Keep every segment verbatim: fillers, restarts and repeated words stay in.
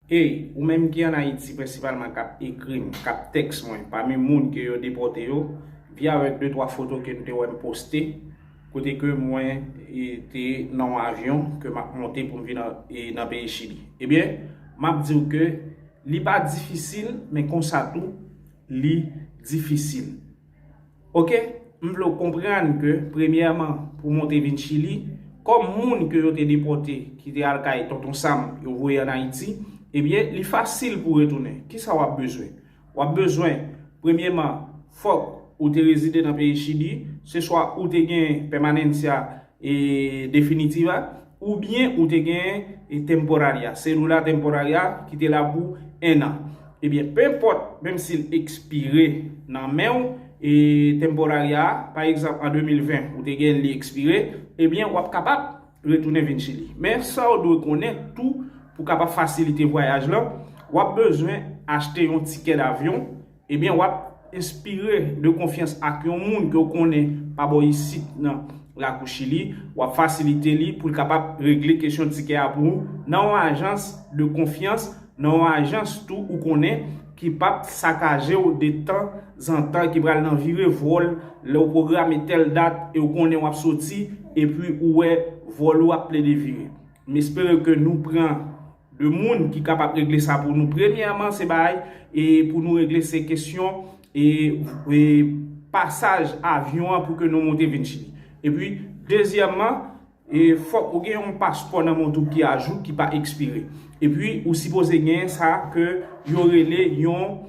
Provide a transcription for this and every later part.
Hey, ou menm ki ann Ayiti prensipalman k ap ekri m, k ap tèks mwen, pami moun ke yo depòte yo, via avèk de twa foto ke n te wè m poste, kote ke mwen e, te nan yon avyon ke m ap monte pou m vin an- e, nan peyi Chili. Ebyen, m ap di w ke li pa difisil, men konsa tou, li difisil. Oke, m vle w konprann ke, premyèman, pou monte vin Chili, kòm moun ke yo te depòte, ki te al kay Tonton Sam, yo voye ann Ayiti, ebyen, li fasil pou retounen. Kisa w ap bezwen? W ap bezwen, premyèman, fòk ou te rezide nan peyi Chili, se swa ou te gen pèmanencia e, definitiva, oubyen ou te gen e, temporaria, cédula temporaria ki te la pou ennan. Ebyen, penpòt, menm si l ekspire nan men w, e, temporaria a, pa egzanp, an de mil ven, ou te gen li ekspire, ebyen, w ap kapab retounen vin Chili. Men sa w dwe konnen tou pou kapab fasilite vwayaj lan, w ap bezwen achte yon tikè davyon, ebyen, w ap enspire de konfyans ak yon moun ke w konnen pa bò isit nan lakou Chili, w ap fasilite li pou l kapab regle kesyon tikè a pou ou nan yon ajans de konfyans, nan yon ajans tou ou konnen ki p ap sakaje w de tanzantan, ki pral nan vire vòl lè w pwograme tèl dat e w konnen w ap soti, epi ou wè vòl ou ap plede vire. M espere ke nou pran de moun ki kapab regle sa pou nou. Premyèman, se bagay e pou nou regle se kesyon e, e pasaj avyon an pou ke nou monte vin Chili. Epi, dezyèmman, e fòk ou gen yon paspò nan men w tou ki ajou, ki pa ekspire. Epi, ou sipoze gen sa ke yo rele yon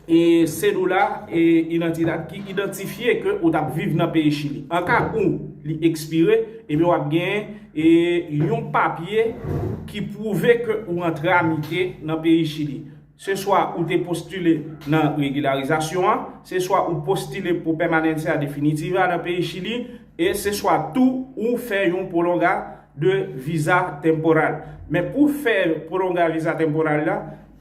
e cédula e identidad ki idantifye ke ou t ap viv nan peyi Chili. An ka ou li ekspire, ebyen w ap gen e yon papye ki pwouve ke ou an tramite nan peyi Chili. Se swa ou te postile nan regilarizasyon an, se swa ou postile pou pèmanencia definitiva nan peyi Chili, e se swa tou ou fè yon prolonga de viza temporal. Men pou fè prolonga viza temporal la,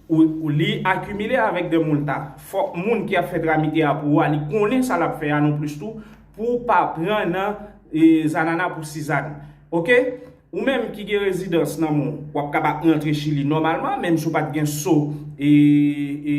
ou, ou li akimile avèk de multa. Fòk moun ki ap fè tramite a pou ou a, li konnen sa l ap fè a non plis tou, pou w pa pran nan e, zanana pou sizann. Oke? Ou menm ki gen rezidans nan men w, w ap kapab rantre Chili nòmalman, menm si w pa t gen so e, e,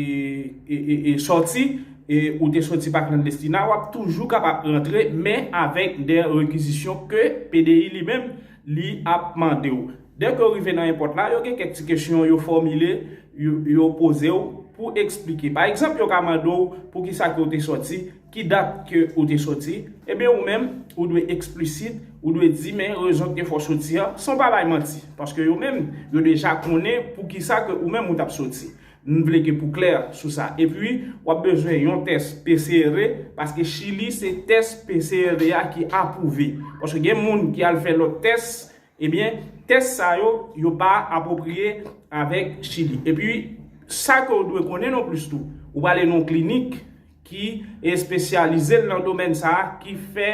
e, e, e sòti, e ou te soti pa klandestina, w ap toujou kapab rantre, men avèk de rekizisyon ke P D I li menm, li ap mande w. Dèke w rive nan èpòt la, yo gen kèk ti kesyon yo fòmile, yo, yo poze w pou eksplike. Pa egzanp, yo ka mande w poukisa ke w te sòti, ki dat ke ou te sòti, ebyen ou menm, ou dwe eksplisit, ou dwe di men rezon ki te fè w sòti an, san w pa bay manti. Paske yo menm, yo deja konnen poukisa ke ou menm ou t ap sòti. M vle ke pou klè sou sa. Epi, w ap bezwen yon tès P C R, paske Chili se tès P C R a ki apwouve. Paske gen moun ki al fè lòt tès, ebyen, tès sa yo, yo pa apwopriye avèk Chili. Epi, sa ke w dwe konnen non plis tou, ou prale nan yon klinik ki espesyalize l nan domèn sa a, ki fè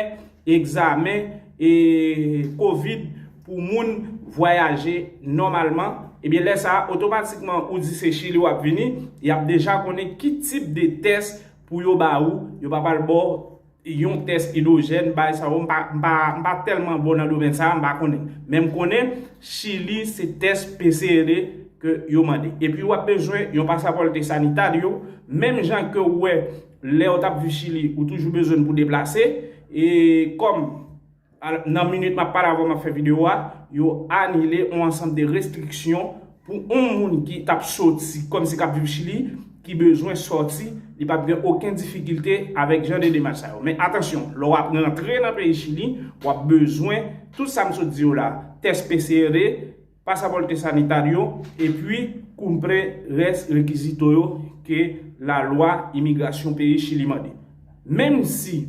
egzamen e kovid pou moun vwayaje nòmalman, ebyen, lè sa a, otomatikman, ou di se Chili w ap vini, y ap deja konnen ki tip de tès pou yo ba ou, yo pa pral ba w yon tès idwojèn, bay sa yo, m pa, m pa, m pa tèlman bon nan domèn sa a, m pa konnen. Men m konnen, Chili, se tès P C R ke yo mande. Epi w ap bezwen yon pasaporte sanitario, menm jan ke w wè lè w t ap viv Chili, ou toujou bezwen l pou deplase. E kòm, al- nan minit m ap pale avè w, m ap fè videyo a, yo anile yon ansanm de restriksyon pou yon moun ki t ap soti, kòmsi k ap viv Chili, ki bezwen sòti, li p ap gen okenn difikilte avèk jan de demach sa yo. Men atansyon, lè w ap rantre nan peyi Chili, w ap bezwen tout sa m sot di yo la, tès P C R, pasaporte sanitario, epi cumplir rès rekizito yo ke lalwa imigrasyon peyi Chili mande. Menm si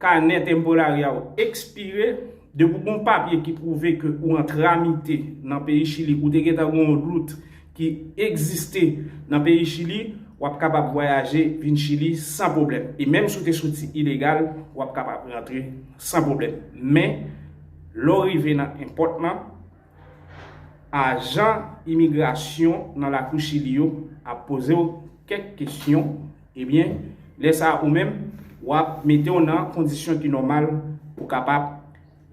kanè temporaria w ekspire, depi w gen yon papye ki pwouve ke ou an tramite nan peyi Chili, ou te gentan gen yon rout ki egziste nan peyi Chili, w ap kapab vwayaje vin Chili san pwoblèm. E menm si w te soti ilegal, w ap kapab rantre san pwoblèm. Men, lè w rive nan èpòt lan, ajan imigrasyon nan lakou Chili yo ap poze w kèk kesyon, ebyen, lè sa a ou menm, w ap mete w nan kondisyon ki nòmal pou w kapab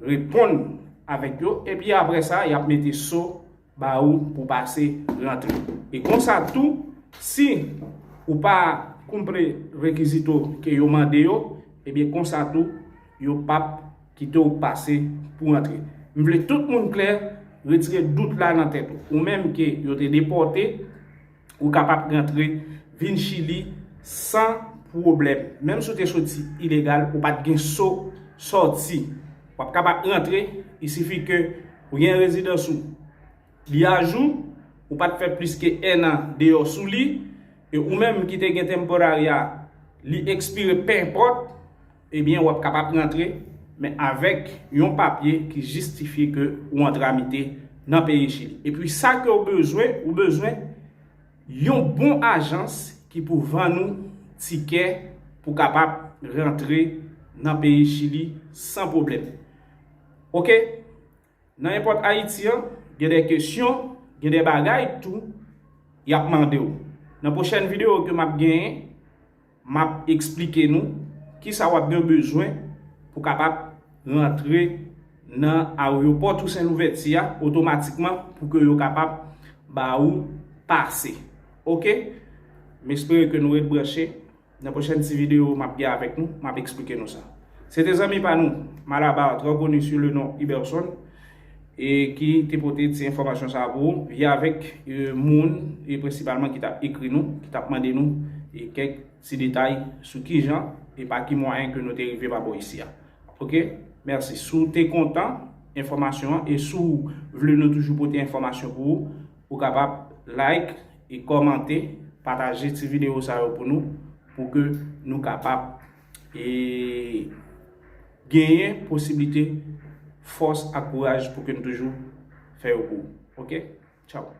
reponn avèk yo, epi apre sa, y ap mete so ba ou pou pase rantre. E konsa tou, si ou pa konpli rekizito ke yo mande yo, ebyen konsa tou, yo p ap kite w pase pou rantre. M vle tout moun klè, retire dout la nan tèt ou. Ou menm ke yo te depòte, ou kapab rantre, vin Chili san pwoblèm. Menm si w te soti ilegal, ou pa t gen so sòti. W ap kapab rantre, il sifi ke ou gen rezidans ou li ajou, ou pa t fè plis ke enn an deyò sou li, e ou menm ki te gen temporary a, li ekspire, penpòt, ebyen, w ap kapab rantre, men avèk yon papye ki jistifye ke ou an tramite nan peyi Chili. Epi sa ke w bezwen, ou bezwen yon bon ajans ki pou vann ou tikè pou kapab rantre nan peyi Chili san pwoblèm. Oke? Nan Airport Haiti an, gen de kesyon, gen de bagay tou y ap mande w. Nan pwochèn videyo ke m ap genyen, m ap eksplike nou kisa w ap gen bezwen pou kapab rantre nan ayewopò Toussaint Louverture a otomatikman pou ke yo kapab ba ou pase. Oke? M espere ke nou ret branche. Nan pwochèn ti videyo m ap gen avèk nou, m ap eksplike nou sa. Se te zanmi pa nou, Malabar, trè koni sou le non Iberson, e ki te pote ti enfòmasyon sa a pou ou, via avèk e, moun, e prensipalman ki t ap ekri nou, ki t ap mande nou e kèk ti detay sou kijan e pa ki mwayen ke nou te rive pa bò isi a. Oke? Mèsi. Si w te kontan enfòmasyon an e si w vle nou toujou pote enfòmasyon pou ou, ou kapab like e kòmante, pataje ti videyo sa yo pou nou, pou ke nou kapab e, genyen posiblite, fòs ak kouraj pou ke nou toujou fè yo pou ou. Oke? Tchaw.